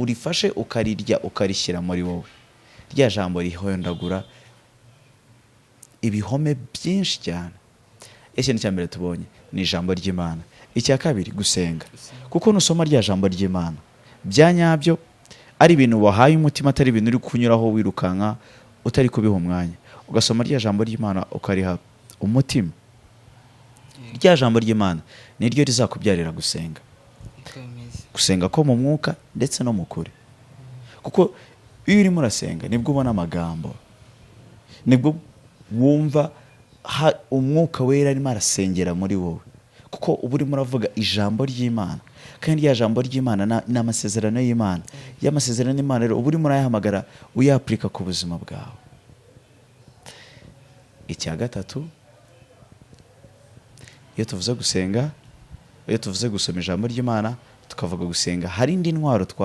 Urifashe ukarirya, ukarishyira muri wowe, rya jambo rihondagura ibihome byinshi cyane. Ikintu cya mbere tubonye ni ijambo ry'Imana. Icya kabiri, gusenga, kuko nusoma rya jambo ry'Imana bya nyabyo, ari ibintu wahaye umutima, atari ibintu uri kunyuraho wirukanka utari kubiha umwanya, ugasoma rya jambo ry'Imana ukariha umutima, rya jambo ry'Imana niryo rizakubyarira gusenga. Niko bimeze. Gusenga ko mu mwuka ndetse no mu kuri, kuko iyo urimo urasenga nibwo ubona amagambo, nibwo wumva Umwuka Wera arimo arasengera muri wowe, kuko uba urimo uravuga ijambo ry'Imana. Kandi rya jambo ry'Imana ni amasezerano y'Imana. Y'amasezerano y'Imana rero uba urimo urayahamagara, uyapurika ku buzima bwawe. Icya gatatu, iyo tuvuze gusenga, iyo tuvuze gusoma ijambo ry'Imana, tukavuga gusenga, hari indi ntwaro twa